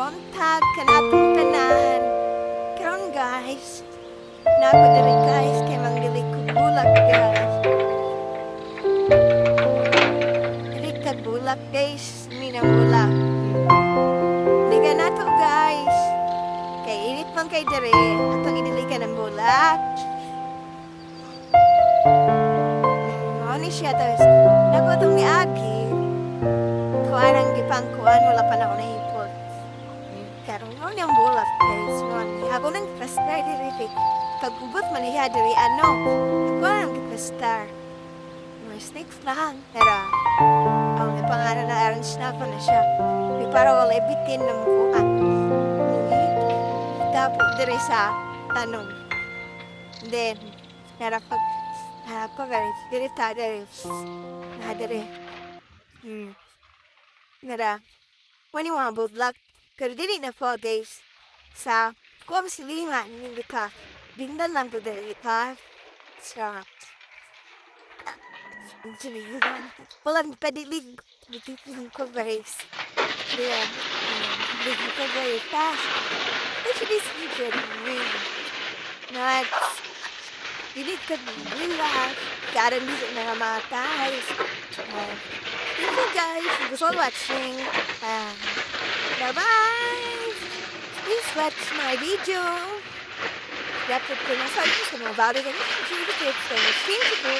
buntag kanatong tanan. Karon guys, naa ko diri guys kay mangdili ko bulak guys. Dili ka bulak guys, minang bulak. Liga na to guys. Kay init man kay diri, atong idiligan ang bulak. Mao ni siya tapos nagutong ni Agi. Kuan ang gipang kuan, wala pa na ako nahipot. Karon mao ni ang bulak guys. Mao ni ako nang pastar diri kay pag-ubot man niya diri ano. Ako ang gipastar. Mga snakes lang. Pero ang ipangalan na aron snapper na siya. Di para wala bitin ng kuan. Tapos diri sa tanom. Then, narapag narapag guys, diri ta diri. Na diri. Nara, when you want bulak, pero dili na 4 days. Sa kuam silingan, hindi ka. Bingdan lang to diri ka. Sa walang padilig. Ko guys. Yeah. Ko very fast. Actually, this video really not dili ka relax. Karon dili na nga mga guys. Thank you guys. Thank you for watching. Bye-bye! Please watch my video. Dapat ko na sa mga value and tips. Thank you.